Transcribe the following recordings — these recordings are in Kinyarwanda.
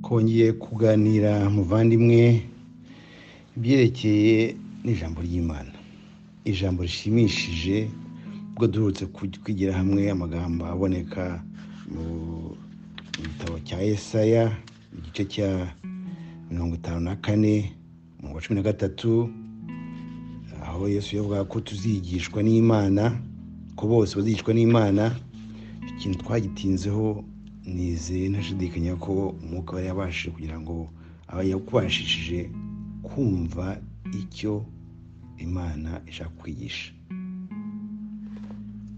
Twongeye kuganira muvandimwe ibyerekeye n'ijambo ry'Imana, ijambo rishimishije. Ubwo duherutse kwigira hamwe amagambo aboneka mu gitabo cya Yesaya, igice cya 54 umurongo 13, aho Yesu yavuga ko tuzigishwa n'Imana, ko bose bazigishwa n'Imana. Ikintu twagitinzeho, nizeye ntashidikanya ko umwuka wari yabashije kugira ngo aba yakubashishije kumva icyo Imana ishaka kwigisha.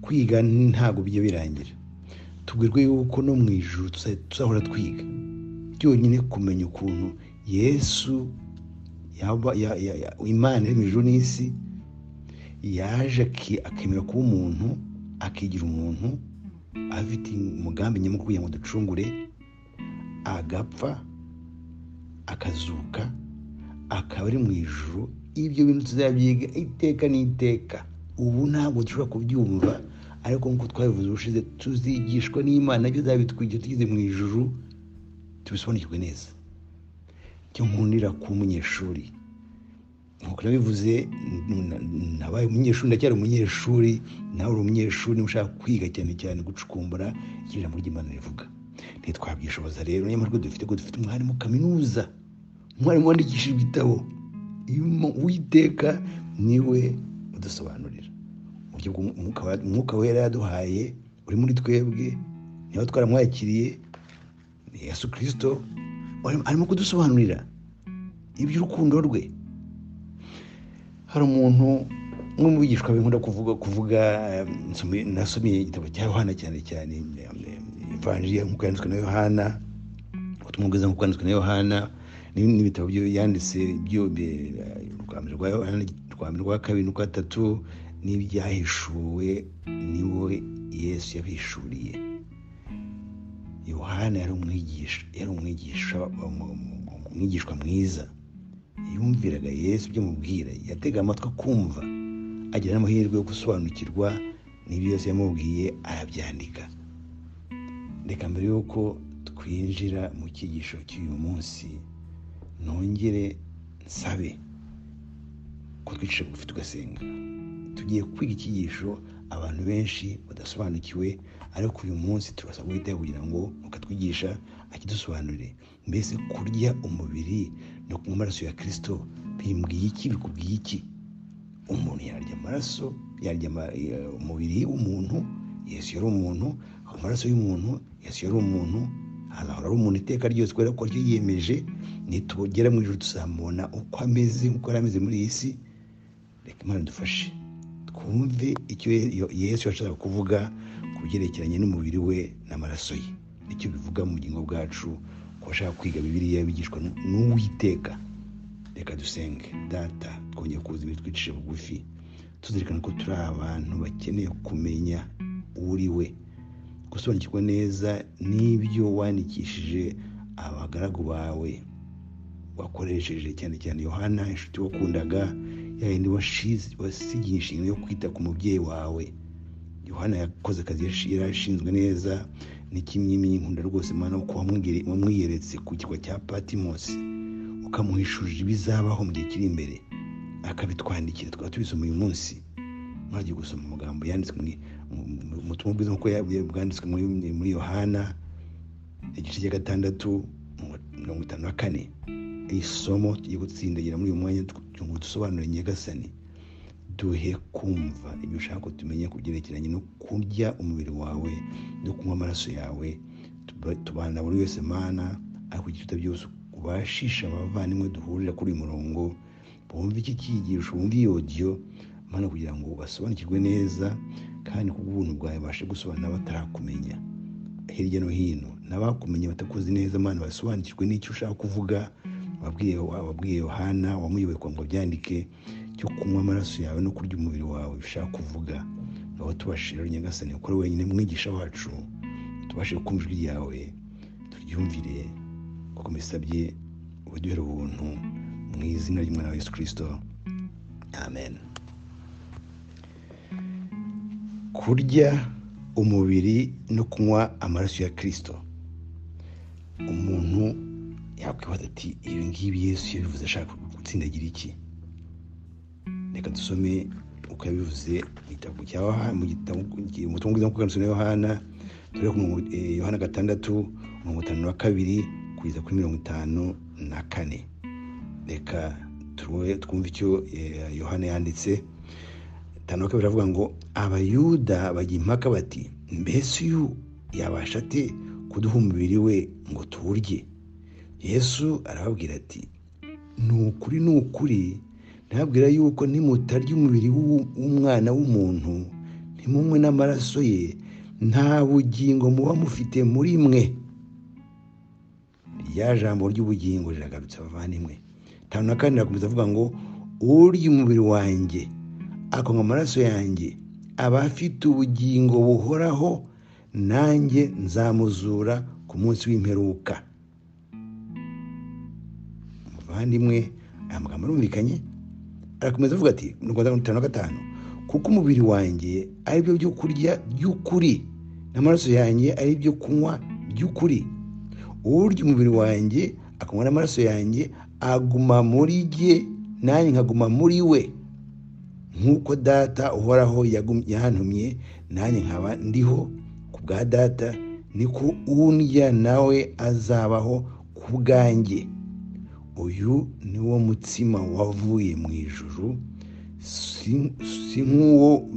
Kwiga ntabwo bijya birangira, tubwirwe yuko no mu ijuru tuzahora twiga. Byonyine kumenya ukuntu Yesu Imana iri mu ijuru n'isi yaje akemera kuba umuntu, akigira umuntu, afite umugambi nyamukuru kugira ngo ducungure, agapfa, akazuka, akaba ari mu ijuru. Ibyo bintu tuzabyiga iteka n'iteka. Ubu ntabwo dushobora kubyumva, ariko nk'uko twabivuze ubushize, tuzigishwa n'Imana, ibyo izabitwigisha tugeze mu ijuru tubisobanukirwe neza. Icyo nkundira kuba umunyeshuri, nk'uko nabivuze, nabaye umunyeshuri, ndacyari umunyeshuri, nawe uri umunyeshuri niba ushaka kwiga cyane cyane gucukumbura icyo ijambo ry'Imana rivuga. Ntitwabyishoboza rero, niyo mpamvu dufite ko dufite umwarimu kaminuza, umwarimu wandikishije ibitabo, Uwiteka niwe udusobanurira uburyo Umwuka Wera yaduhaye uri muri twebwe, niba twaramwakiriye ni Yesu Kristo arimo kudusobanurira iby'urukundo rwe. Hari umuntu umwe mu bigishwa be nkunda kuvuga, nasomye igitabo cya Yohana cyane cyane, Evanjiri nk'uko yanditswe na Yohana, ubutumwa bwiza nk'uko yanditswe na Yohana, n'ibitabo byo yanditse byo, urwa mbere rwa Yohana, urwa mbere rwa kabiri n'urwa gatatu, n'ibyahishuwe niwe Yesu yabihishuriye. Yohana yari umwigisha, yari umwigishwa mwiza, yumviraga Yesu ibyo amubwira, yatega amatwi akumva, agira n'amahirwe yo gusobanukirwa n'ibyo Yesu yamubwiye, arabyandika. Reka mbere y'uko twinjira mu cyigisho cy'uyu munsi, nongere nsabe ko twicisha bugufi tugasenga. Tugiye kwiga icyigisho abantu benshi badasobanukiwe, ariko uyu munsi turasaba Uwiteka kugira ngo mukatwigisha akidusobanurire. Mbese kurya umubiri no kunywa amaraso ya Kristo bimbwiye iki, bikubwiye iki? Umuntu yarya amaraso, yarya umubiri w'umuntu, Yesu yari umuntu, amaraso y'umuntu, Yesu yari umuntu, azahora ari umuntu iteka ryose, kubera ko aricyo yiyemeje. Nitugera mu ijuru tuzamubona uko ameze, uko yari ameze muri iyi si. Reka Imana idufashe twumve icyo Yesu yashakaga kuvuga ku byerekeranye n'umubiri we n'amaraso ye, icyo bivuga mu bugingo bwacu ku bashaka kwiga Bibiliya bigishwa n'Uwiteka. Reka dusenge. Data, twongeye kuza imbere twicishe bugufi, tuzirikana ko turi abantu bakeneye kumenya uri we, gusobanukirwa neza n'ibyo wandikishije abagaragu bawe wakoresheje, cyane cyane Yohana inshuti wakundaga, yayindi wasigiye inshingano yo kwita ku mubyeyi wawe. Yohana yakoze akazi yari ashinzwe neza. Ni kimwe nkunda rwose Mana, ko wamwiyeretse ku kirwa cya Patimosi, ukamuhishurira ibizabaho mu gihe kiri imbere, akabitwandikira tukaba tubisoma uyu munsi. Mwagiye gusoma amagambo yanditswe mu butumwa bwiza nk'uko bwanditswe muri Yohana igice cya 6 54. Isomo tugiye gutsindagira muri uyu mwanya ngo dusobanure. Nyagasani, duhe kumva ibyo ushaka ko tumenya ku byerekeranye no kurya umubiri wawe no kunywa amaraso yawe. Tubana na buri wese Mana, ariko ikiruta byose ubashisha abavandimwe duhurira kuri uyu murongo, bumve iki cyigisho, bumve iyi audio Mana, kugira ngo basobanukirwe neza, kandi kubw'ubuntu bwawe babashe gusobanura batarakumenya hirya no hino, n'abakumenye batakuzi neza Mana basobanukirwe n'icyo ushaka kuvuga. Wabwiye Yohana wamuyoboye kugira ngo abyandike, cyo kunywa amaraso yawe no kurya umubiri wawe bishaka kuvuga. Ngaho tubashire rero Nyagasani, ukore wenyine mwigisha wacu, tubashe kumva ijwi ryawe, turyumvire, kuko mbisabye uduhere ubuntu mu izina ry'Umwana wa Yesu Kristo, amen. Kurya umubiri no kunywa amaraso ya Kristo. Umuntu Yakwibaza ati ibi ngibi Yesu yabivuze ashaka gutsindagira iki? Reka dusome uko yabivuze mu gitabo cya Yohana, mu gitabo ubutumwa bwiza nk'uko bwanditswe na Yohana, turi ku Yohana 6 52 kugeza kuri 54. Reka twumve icyo Yohana yanditse. 52 avuga ngo Abayuda bajya impaka bati mbese uyu yabasha ate kuduha umubiri we ngo tuwurye? Yesu arababwira ati ni ukuri ni ukuri ndababwira yuko nimutarya umubiri w'umwana w'umuntu ntimunywe n'amaraso ye, nta bugingo muba mufite muri mwe. Rya jambo ry'ubugingo riragarutse abavandimwe. 54 arakomeza avuga ngo urya umubiri wanjye akanywa amaraso yanjye aba afite ubugingo buhoraho, nanjye nzamuzura ku munsi w'imperuka. Muvandimwe, aya magambo arumvikanye. Arakomeza avuga ati 55 kuko umubiri wanjye ari byo byo kurya by'ukuri n'amaraso yanjye ari byo kunywa by'ukuri. Urya umubiri wanjye akanywa n'amaraso yanjye aguma muri jye, nanjye nkaguma muri we, nk'uko Data uhoraho yantumye nanjye nkaba ndiho ku bwa Data, niko undya nawe azabaho ku bwanjye. Uyu ni wo mutsima wavuye mu ijuru, si nk'uwo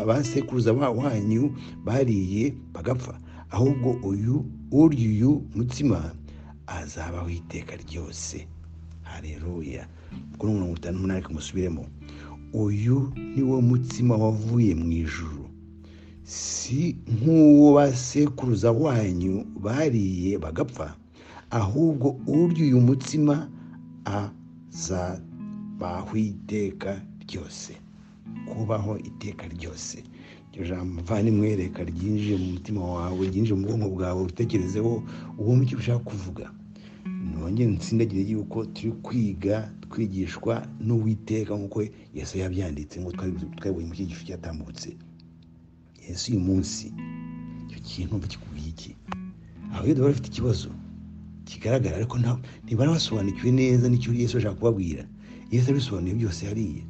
basekuruza wanyu bariye bagapfa, ahubwo uyu urya uyu mutsima azabaho iteka ryose. Haleluya. Kuri 58 kamusubiremo. Uyu ni wo mutsima wavuye mu ijuru, si nk'uwo basekuruza wanyu bariye bagapfa, ahubwo urya uyu mutsima azabaho iteka ryose. Kubaho iteka ryose. Iryo jambo muvandimwe reka ryinjire mu mutima wawe, ryinjire mu bwonko bwawe, ubitekerezeho wumve icyo ushaka kuvuga. Nongere nsindagire yuko turi kwiga twigishwa n'Uwiteka nk'uko Yesu yabyanditse, nk'uko twabibonye mu cyigisho cyatambutse. Yesu uyu munsi icyo kintu kikubwiye iki? Abayuda bari bafite ikibazo kigaragara, ariko ntibarabasobanukiwe neza n'icyo Yesu ashaka kubabwira. Yesu abisobanuye byose hariya.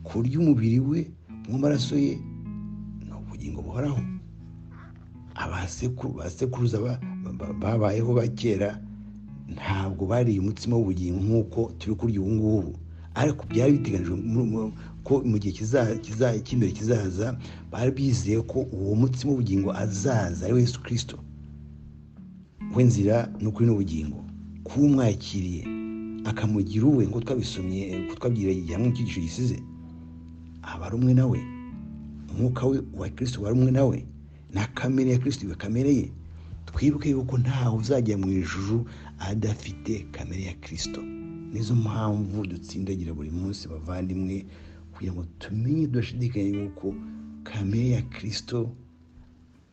Kurya umubiri we n'amaraso ye ni ubugingo buhoraho. Abasekuruza babayeho ba kera ntabwo bariye umutsima w'ubugingo nk'uko turi kurya ubu ngubu, ariko byari biteganijwe ko mu gihe cy'imbere kizaza bari bizeye ko uwo mutsima w'ubugingo azaza, ari we Yesu Kristo, we nzira n'ukuri n'ubugingo. Kuba umwakiriye akamugira uwe, ngo twabisomye, twabwira hamwe mu cyigisho gisize, aba ari umwe nawe, umwuka we wa Kristo wari umwe nawe, na kamere ya Kristo iba kamere ye. Twibuke yuko ntawe uzajya mu ijuru adafite kamere ya Kristo. Nizo mpamvu dutsindagira buri munsi bavandimwe, kugira ngo tumenye tudashidikanya yuko kamere ya Kristo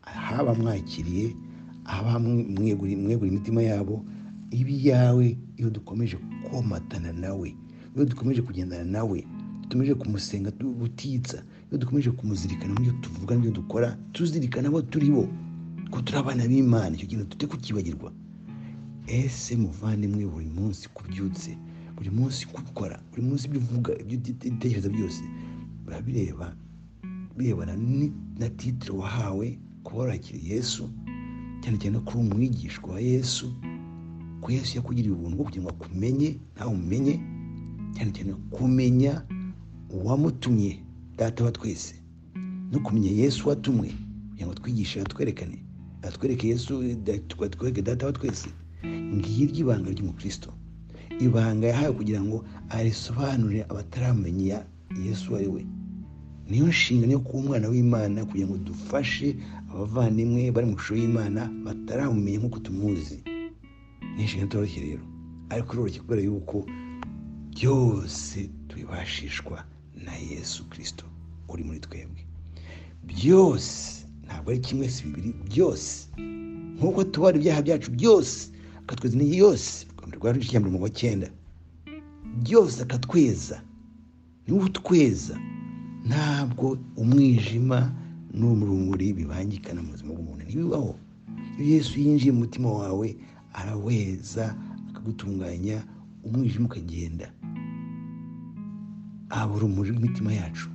haba mwakiriye, haba mweguriye imitima yabo, ibi yawe. Iyo dukomeje komatana nawe, iyo dukomeje kugendana nawe, dukomeje kumusenga butitsa, iyo dukomeje kumuzirikana mu byo tuvuga n'ibyo dukora, tuzirikana abo turi bo, ko turi abana b'Imana, icyo kintu tute kukibagirwa. Ese muvandimwe, buri munsi kubyutse, buri munsi kubikora, buri munsi ibyo uvuga, ibyo utekereza byose urabireba birebana na titire wahawe kuba warakiriye Yesu, cyane cyane ko uri umwigishwa wa Yesu, ko Yesu yakugiriye ubuntu bwo kugira ngo akumenye nawe umumenye, cyane cyane kumenya uwamutumye Data wa twese, no kumenya Yesu watumwe kugira ngo twigishe, atwerekane, atwereke Yesu, atwereke Data wa twese. Ngiryo ibanga ry'umukristo, ibanga yahawe kugira ngo arisobanurire abataramenya Yesu ari we. Niyo nshingano yo kuba umwana w'Imana, kugira ngo dufashe abavandimwe bari mu ishusho y'Imana bataramumenya nk'uko tumuzi. Ni inshingano itoroshye rero, ariko iroroshye kubera yuko byose tubibashishwa na Yesu Kristo uri muri twebwe. Byose ntabwo ari kimwe, si bibiri, byose nk'uko tubara ibyaha byacu byose akatweza intege yose, rwa 9, byose akatweza. Niwe utweza. Ntabwo umwijima n'urumuri bibangikana mu buzima bw'umuntu, ntibibaho. Iyo Yesu yinjiye mu mutima wawe araweza, akagutunganya, umwijima ukagenda, aba urumuri rw'imitima yacu.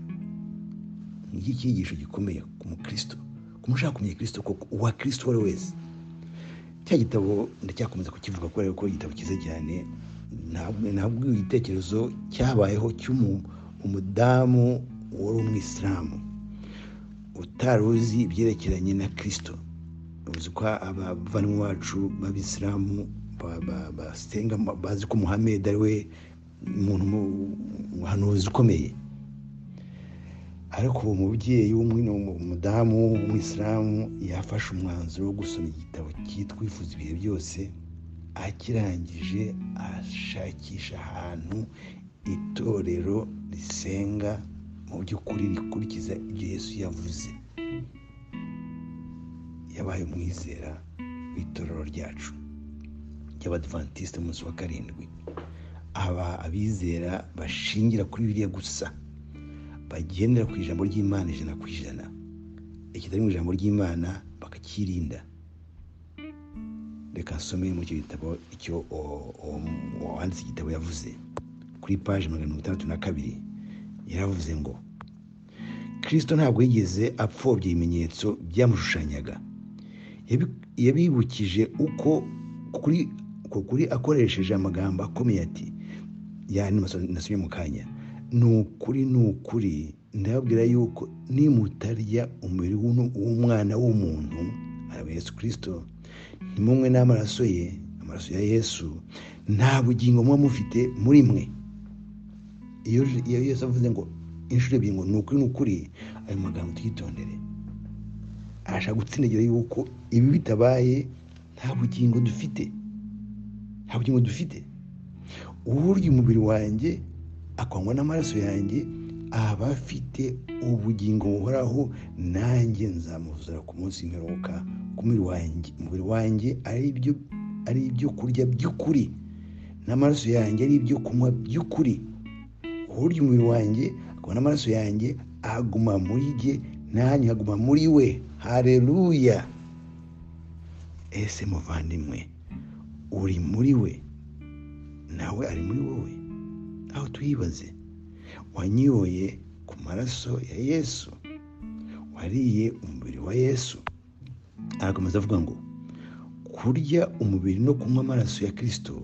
Ngiki cyigisho gikomeye ku mukristo, ku mushaka kumenya Kristo koko, uwa Kristo uwo ari wese. Cya gitabo ndacyakomeza kukivuga kubera ko igitabo cyiza cyane. Ntabwo igitekerezo cyabayeho cy'umudamu wari umwisilamu utari uzi ibyerekeranye na Kristo. Uzi ko abavandimwe bacu b'abisilamu basenga bazi ko Muhammed ari we muntu muhanuzi ukomeye, ariko uwo mubyeyi w'umudamu w'umwisilamu yafashe umwanzuro wo gusoma igitabo cyitwa Wifuza Ibihe Byose. Akirangije ashakisha ahantu itorero risenga mu by'ukuri rikurikiza ibyo Yesu yavuze. Yabaye umwizera w'itorero ryacu ry'Abadventiste umunsi wa 7. Aba abizera bashingira kuri Bibiliya gusa, bagendera ku ijambo ry'Imana 100%, ikitari mu ijambo ry'Imana bakakirinda. Reka nsome muri icyo gitabo icyo uwanditse igitabo yavuze kuri paji 162. Yaravuze ngo Kristo ntabwo yigeze apfobya ibimenyetso byamushushanyaga, yabibukije uko kuri akoresheje amagambo akomeye ati, yani nasomye mu kanya, ni ukuri ni ukuri ndababwira yuko nimutarya umubiri w'umwana w'umuntu, araba Yesu Kristo, ntimumwe n'amaraso ye, amaraso ya Yesu, nta bugingo muba mufite muri mwe. Iyo Yesu avuze ngo inshuro ebyiri ngo ni ukuri ni ukuri, ayo magambo tuyitondere. Arashaka gutsindagira yuko ibi bitabaye nta bugingo dufite, nta bugingo dufite. Urya umubiri wanjye akanywa n'amaraso yanjye aba afite ubugingo buhoraho, nanjye nzamuzura ku munsi w'imperuka. Ku mubiri wanjye ari ibyo kurya by'ukuri, n'amaraso yanjye ari ibyo kunywa by'ukuri. Urya umubiri wanjye akanywa n'amaraso yanjye aguma muri jye, nanjye nkaguma muri we. Haleluya! Ese muvandimwe, uri muri we, nawe ari muri wowe? Aho tuyibaze, wanyoye ku maraso ya Yesu, wariye umubiri wa Yesu. Arakomeza avuga ngo kurya umubiri no kunywa amaraso ya Kristo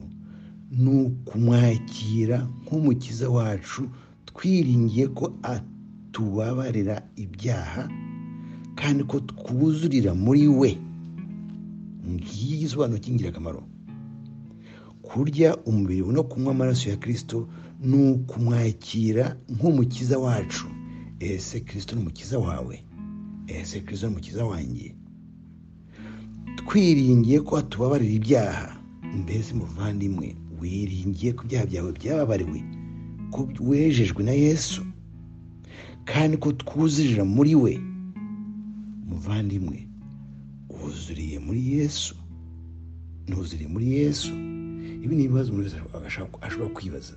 ni ukumwakira nk'umukiza wacu, twiringiye ko atubabarira ibyaha kandi ko twuzurira muri we. Ngiyi igisobanuro cy'ingirakamaro. Kurya umubiri no kunywa amaraso ya Kristo ni ukumwakira nk'umukiza wacu. Ese Kristo ni umukiza wawe? Ese Kristo ni umukiza wanjye? Twiringiye ko atubabarira ibyaha. Mbese muvandimwe, wiringiye ko ibyaha byawe byababariwe, ko wejejwe na Yesu, kandi ko twuzurira muri we? Muvandimwe, wuzuriye muri Yesu? Ntuzuriye muri Yesu? Ibi ni ibibazo umuntu wese ashobora kwibaza.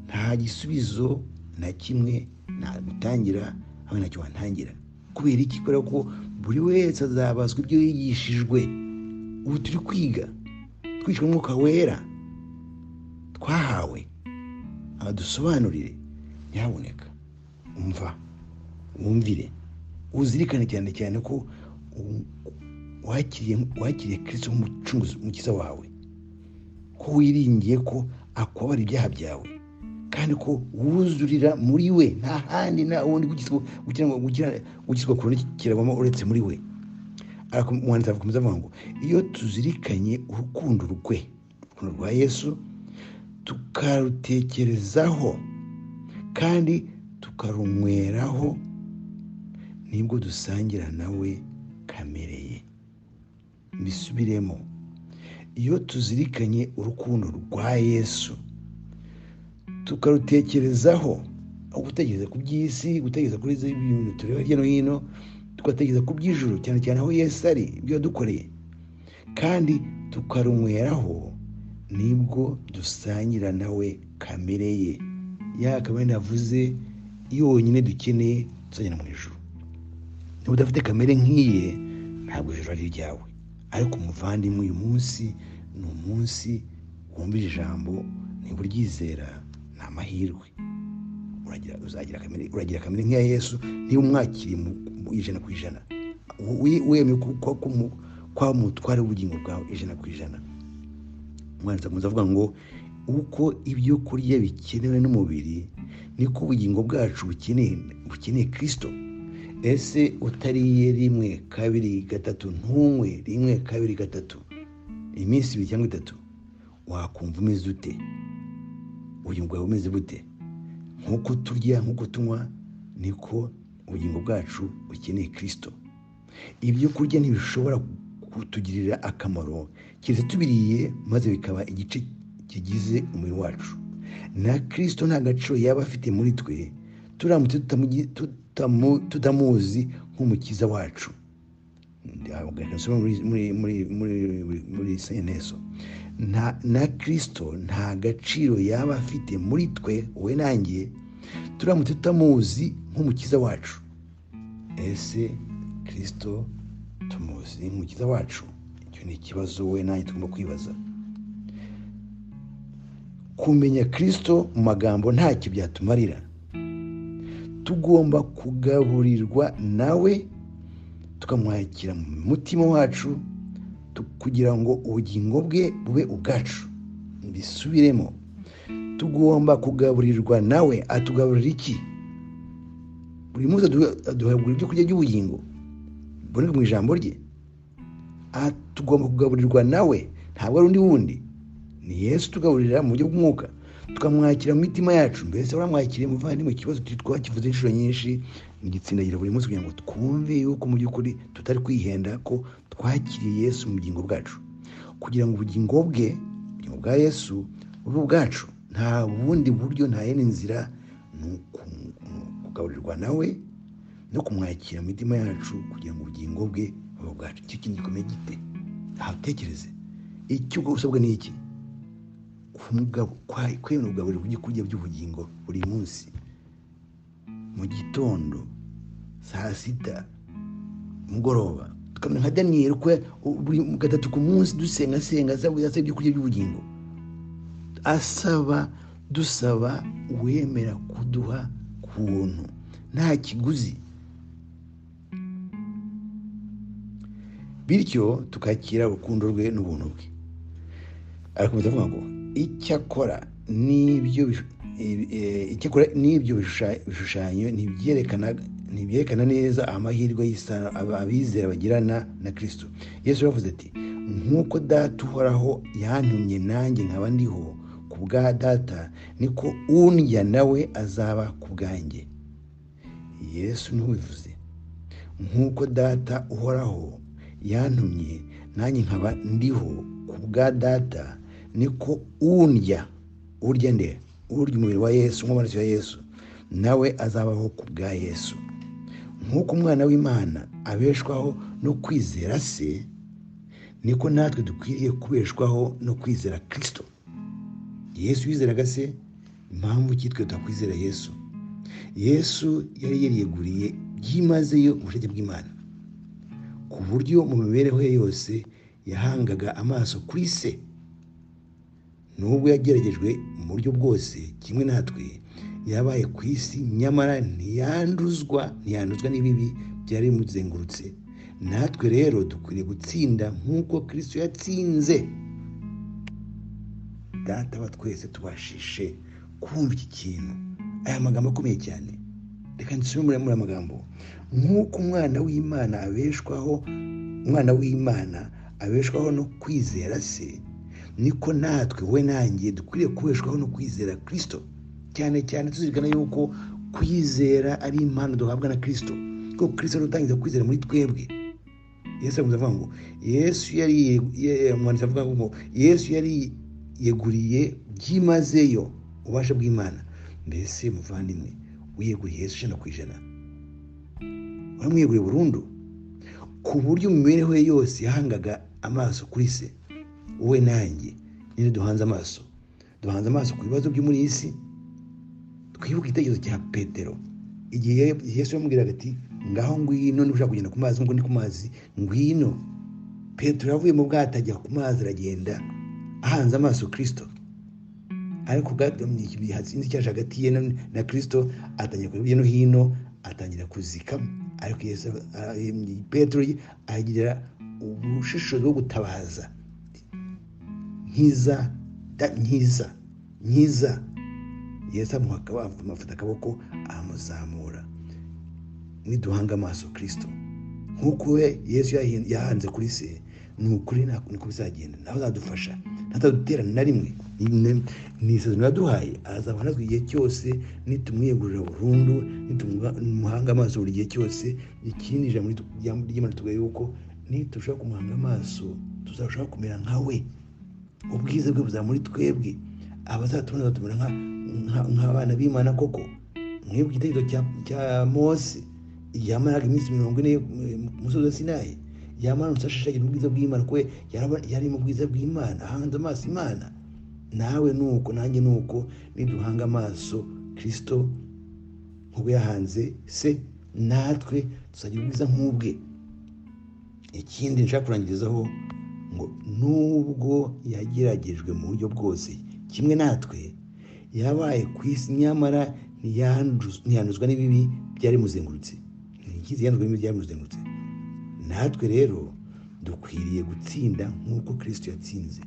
Nta gisubizo na kimwe nagutangira hamwe nacyo wantangira. Kubera iki? Kubera ko buri wese azabazwa ibyo yigishijwe. Ubu turi kwiga twishwe n'Umwuka Wera twahawe, adusobanurire. Nyabuneka umva, wumvire, uzirikane cyane cyane ko wakiriye Kristo nk'umucunguzi, umukiza wawe, ko wiringiye ko akubabara ibyaha byawe, kandi ko wuzurira muri we. Nta handi, nta wundi gukizwa kubona kirabamo uretse muri we. Umwanditsi arakomeza avuga ngo iyo tuzirikanye urukundo rwe, urukundo rwa Yesu, tukarutekerezaho kandi tukarunyweraho, nibwo dusangira nawe kamere ye. Mbisubiremo, iyo tuzirikanye urukundo rwa Yesu tukarutekerezaho, aho gutekereza ku by'isi, gutekereza kuri izi bintu tureba hirya no hino, tugatekereza ku by'ijuru, cyane cyane aho Yesu ari, ibyo yadukoreye, kandi tukarunyweraho, nibwo dusangira nawe kamere ye. Ya kamere navuze yonyine dukeneye tuzagera mu ijuru. Niba udafite kamere nk'iye, ntabwo ijuru ari iryawe. Ariko umuvandimwe, uyu munsi ni umunsi Wumva iri jambo, niba uryizera ni amahirwe, uragira kamere nk'iya Yesu niba umwakiriye mu 100%, wemeye kwa mutware w'ubugingo bwawe 100%. Umwanditsi akomeza avuga ngo uko ibyo kurya bikenewe n'umubiri niko ubugingo bwacu bukeneye Kristo. Ese utariye 1 2 3 ntunywe 1 2 3 iminsi 2 cyangwa 3, wakumva umeze ute? Ubugingo bwawe bumeze bute? Nk'uko turya, nk'uko tunywa, niko ubugingo bwacu bukeneye Kristo. Ibyo kurya ntibishobora kutugirira akamaro keretse tubiriye maze bikaba igice kigize umubiri wacu. Na Kristo nta gaciro yaba afite muri twe turamutse tutamuzi nk'umukiza wacu. Muri Seneso. Na Kristo nta gaciro yaba afite muri twe, we nanjye, turamutse tutamuzi nk'umukiza wacu. Ese Kristo tumuzi nk'umukiza wacu? Icyo ni ikibazo we nanjye tugomba kwibaza. Kumenya Kristo mu magambo ntacyo byatumarira. Tugomba kugaburirwa nawe, tukamwakira mu mutima wacu kugira ngo ubugingo bwe bube ubwacu. Mbisubiremo, tugomba kugaburirwa nawe. Atugaburira iki? Buri munsi aduha ibyo kurya by'ubugingo biboneka mu ijambo rye. Tugomba kugaburirwa nawe, ntabwo ari undi wundi, ni Yesu tugaburira mu buryo bw'umwuka, tukamwakira mu mitima yacu. Mbese uramwakiriye muvandimwe? Ikibazo twakivuze inshuro nyinshi, ni igitsindagira buri munsi kugira ngo twumve yuko mu by'ukuri tutari kwihenda ko twakiriye Yesu mu bugingo bwacu, kugira ngo ubugingo bwe, ubugingo bwa Yesu bube ubwacu. Nta bundi buryo, nta yindi nzira, ni kugaburirwa nawe no kumwakira mu mitima yacu kugira ngo ubugingo bwe bube ubwacu. Icyo kintu gikomeye gite? Ahatekereze. Icyo usabwa ni iki? Kwemera kugaburirwa ibyo kurya by'ubugingo buri munsi, mu gitondo, saa sita, mugoroba, tukamera nka Daniyeli ko buri gatatu ku munsi dusenga senga asaba ibyo kurya by'ubugingo, asaba dusaba uwemera kuduha ku buntu nta kiguzi, bityo tukakira urukundo rwe n'ubuntu bwe. Arakomeza avuga ngo icyakora n'ibyo bishushanyo ntibyerekana neza amahirwe y'isano abizera bagirana na Kristo. Yesu yavuze ati nk'uko Data uhoraho yantumye nanjye nkaba ndiho ku bwa Data, niko undya nawe azaba ku bwanjye. Yesu niwe ubivuze. Nk'uko Data uhoraho yantumye nanjye nkaba ndiho ku bwa Data, niko undya, urya nde? Urya umubiri wa Yesu, nk'amaraso ya Yesu, nawe azabaho ku bwa Yesu. Nk'uko umwana w'Imana abeshwaho no kwizera se, niko natwe dukwiriye kubeshwaho no kwizera Kristo. Yesu yizeraga se, impamvu ki twe tutakwizera Yesu? Yesu yari yariyeguriye byimazeyo ubushake bw'Imana, ku buryo mu mibereho ye yose yahangaga amaso kuri se. Nubwo yageragejwe mu buryo bwose kimwe natwe, yabaye ku isi nyamara ntiyanduzwa n'ibibi byari bimuzengurutse. Natwe rero dukwiriye gutsinda nk'uko Kristo yatsinze. Data wa twese tubashishe kumva iki kintu, aya magambo akomeye cyane. Reka nsubire muri aya magambo. Nk'uko umwana w'Imana abeshwaho, umwana w'Imana abeshwaho no kwizera se, niko natwe we nanjye dukwiriye kubeshwaho no kwizera Kristo. Cyane cyane tuzirikana yuko kwizera ari impano duhabwa na Kristo, kuko Kristo ari utangiza kwizera muri twebwe. Yesu avuga ngo Yesu yari umwanditsi avuga ngo Yesu yari yeguriye byimazeyo ububasha bw'Imana. Mbese muvandimwe, wiyeguriye Yesu 100%? Waramwiyeguriye burundu, ku buryo mu mibereho ye yose yahangaga amaso kuri se. Wowe nanjye nyine duhanze amaso, duhanze amaso ku bibazo byo muri iyi si. Twibuke igitekerezo cya Petero igihe Yesu yamubwiraga ati ngaho ngwino, niba ushaka kugenda ku mazi nk'uko ndi ku mazi, ngwino. Petero yavuye mu bwato ajya ku mazi, aragenda ahanze amaso Kristo. Ariko sinzi icyaje hagati ye na Kristo, atangira kureba hirya no hino, atangira kuzika. Ariko Yesu, Petero agira ubushishozi bwo gutabaza, nkiza, nkiza, nkiza. Yesu amufata akaboko aramuzamura. Niduhanga amaso Kristo nk'uko we Yesu yahanze kuri se, ni ukuri niko bizagenda, nawe azadufasha, ntataduterana na rimwe. Ni isezerano yaduhaye, azaba natwe igihe cyose nitumwiyegurira burundu, nitumuhanga amaso buri gihe cyose. Ikindi ijambo ry'Imana ritubwira yuko niturushaho kumuhanga amaso tuzarushaho kumera nka we, ubwiza bwe buzaba muri twebwe, abazatubona bazatumera nk'abana b'Imana koko. Mwebwe igitekerezo cya Mose yamaraga iminsi 40 mu musozi wa Sinayi, yamanutse ashashagira ubwiza bw'Imana, kuko yari mu bwiza bw'Imana, ahanze amaso Imana. Nawe nuko, nanjye nuko, niduhanga amaso Kristo nk'uko yahanze se, natwe tuzagira ubwiza nk'ubwe. Ikindi nshaka kurangirizaho ngo nubwo yageragejwe mu buryo bwose kimwe natwe, yabaye ku isi, nyamara ntiyanduzwa n'ibibi byari bimuzengurutse. Ntiyigize yanduzwa n'ibibi byari bimuzengurutse. Natwe rero dukwiriye gutsinda nk'uko Kristo yatsinze.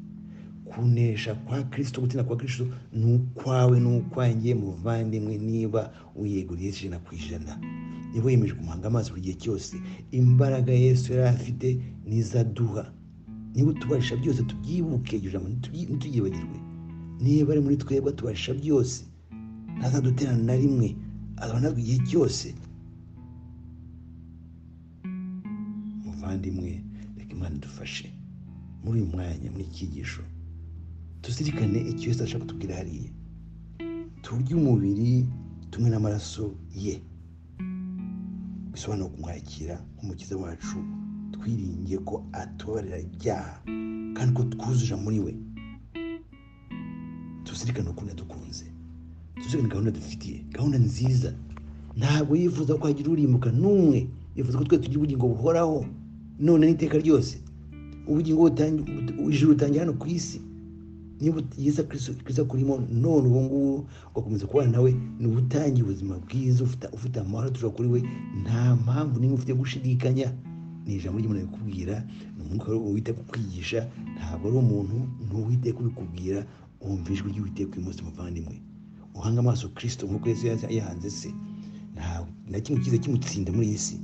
Kunesha kwa Kristo, gutsinda kwa Kristo ni ukwawe n'ukwanjye muvandimwe, niba wiyeguriye Yesu 100%, niba wiyemeje kumuhanga amaso buri gihe cyose. Imbaraga Yesu yari afite nizaduha, niba utubasha byose, tubyibuke iryo jambo, ntituryibagirwe. Niba ari muri twebwe atubasha byose, ntazaduterana na rimwe, azaba natwe igihe cyose. Muvandimwe, reka Imana idufashe muri uyu mwanya, muri iki cyigisho, tuzirikane icyo Yesu ashaka kutubwira hariya. Turye umubiri tumwe n'amaraso ye, bisobanura kumwakira nk'umukiza wacu, twiringiye ko atubabarira ibyaha kandi ko twuzuje muri we. Tuzirikane ukuntu yadukunze, tuzirikane gahunda dufitiye, gahunda nziza. Ntabwo yifuza ko hagira urimbuka n'umwe, yifuza ko twe tugira ubugingo buhoraho none n'iteka ryose. Ubugingo ijuru ritangira hano ku isi. Niba Yesu Kristo akurimo none ubu ngubu ugakomeza kubana nawe, ni ubutangiye ubuzima bwiza, ufite amahoro aturuka kuri we, nta mpamvu n'imwe ufite gushidikanya. Ni ijambo ry'Imana rikubwira, ni umwuka w'Uwiteka ukwigisha, ntabwo ari umuntu, ni Uwiteka ubikubwira. Wumva ijwi ry'Uwiteka uyu munsi muvandimwe, uhanga amaso Kristo nk'uko Yesu yahanze se, nta na kimwe cyiza kimutsinda muri iyi si.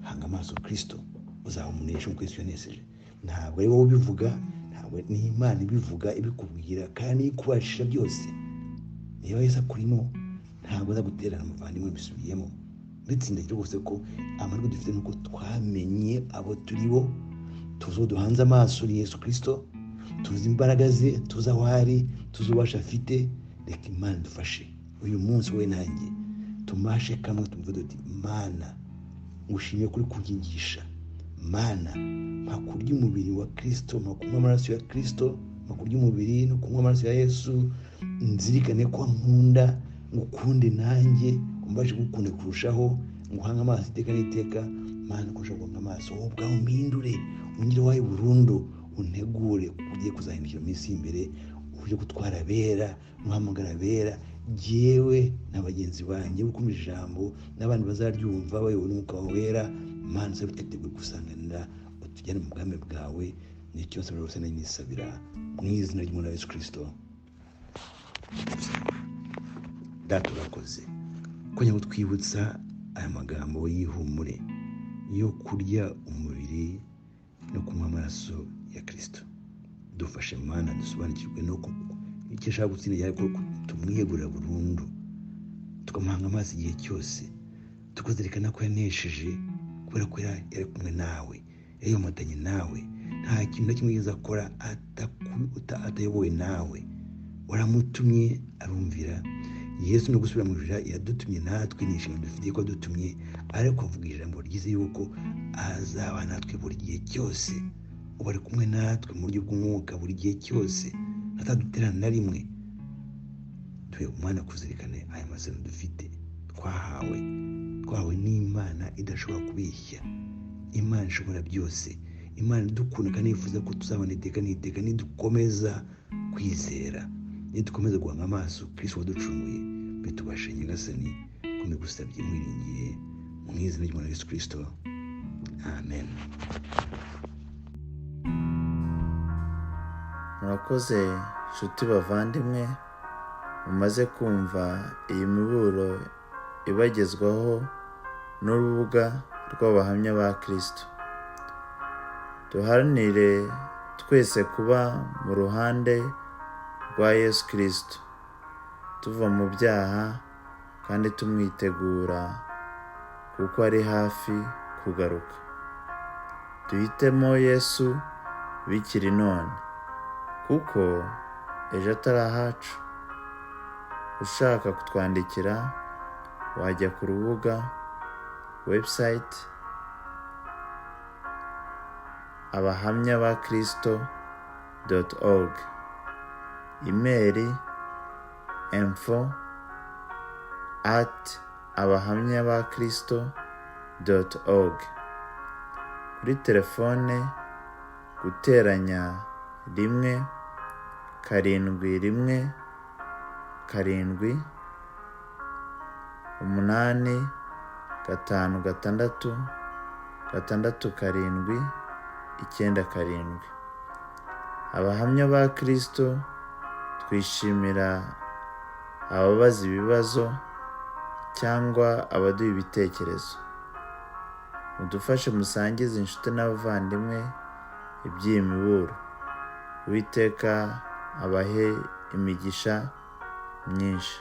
Hanga amaso Kristo, uzaba umunesha nk'uko Yesu yanesheje. Ntabwo ari wowe ubivuga, ntabwo ni Imana ibivuga, ibikubwira kandi ikubashisha byose. Niba Yesu akurimo, ntabwo azagutererana muvandimwe, bisubiyemo. Bitsindagira rwose ko amahirwe dufite nuko twamenye abo turi bo, tuzi uwo duhanze amaso ni Yesu Kristo, tuzi imbaraga ze, tuzi aho ari, tuzi ububasha afite. Reka Imana idufashe uyu munsi, wowe nanjye tumashe kamwe, tumve duti Mana ngushimiye kuri kunyigisha, Mana mpa kurya umubiri wa Kristo, mpa kunywa amaraso ya Kristo, mpa kurya umubiri no kunywa amaraso ya Yesu, nzirikane ko nkunda, ngukunde nanjye, umbashe gukunda kurushaho, nguhange amaso iteka n'iteka. Mana kurushaho guhanga amaso wowe ubwawe, umpindure, ungire wawe burundu, untegure ugiye kuzahindukira mu minsi y'imbere, uje gutwara abera, muhamagara abera, jyewe na bagenzi banjye ukumva ijambo n'abandi bazaryumva bayobowe n'Umwuka Wera. Mana uzabe twiteguye gusanganira, utujyane mu bwami bwawe. Ni cyo nsabira rwose nisabira mu izina ry'Umwana wa Yesu Kristo. Data urakoze kongera kutwibutsa aya magambo y'ihumure yo kurya umubiri no kunywa amaraso ya Kristo. Dufashe Mana dusobanukirwe no icyo ashaka gutsinda, ariko tumwiyegurira burundu, tukamuhanga amaso igihe cyose, tukazirikana ko yanesheje kubera ko yari kumwe nawe, yayomatanye nawe, nta kintu na kimwe yigeze akora atayobowe nawe. Waramutumye arumvira. Yesu no gusubira mu ijuru yadutumye natwe, ni inshingano dufite ko adutumye, ariko avuga ijambo ryiza yuko azaba natwe buri gihe cyose, ubu ari kumwe natwe mu buryo bw'umwuka buri gihe cyose, ataduterana na rimwe. Tuhe umwana kuzirikane aya masezerano dufite, twahawe n'Imana idashobora kubeshya, Imana ishobora byose, Imana idukunda kandi yifuza ko tuzabona iteka n'iteka nidukomeza kwizera. Nidukomeza guhanga amaso Kristo waducunguye, bitubashe. Nyagasani, ko mbigusabye mwiringiye mu izina ry'Umwana Yesu Kristo, amen. Murakoze nshuti bavandimwe mumaze kumva iyi miburo ibagezwaho n'urubuga rw'Abahamya ba Kristo. Duharanire twese kuba mu ruhande rwa Yesu Kristo, tuva mu byaha kandi tumwitegura kuko ari hafi kugaruka. Duhitemo Yesu bikiri none, kuko ejo atari ahacu. Ushaka kutwandikira wajya ku rubuga website abahamyabakristo.org, imeri info@abahamyabakristo.org, kuri telefone +1 717 856 6797. Abahamya ba Kristo twishimira ababaza ibibazo cyangwa abaduha ibitekerezo. Mudufashe musangize inshuti n'abavandimwe iby'iyi miburo. Uwiteka abahe imigisha myinshi.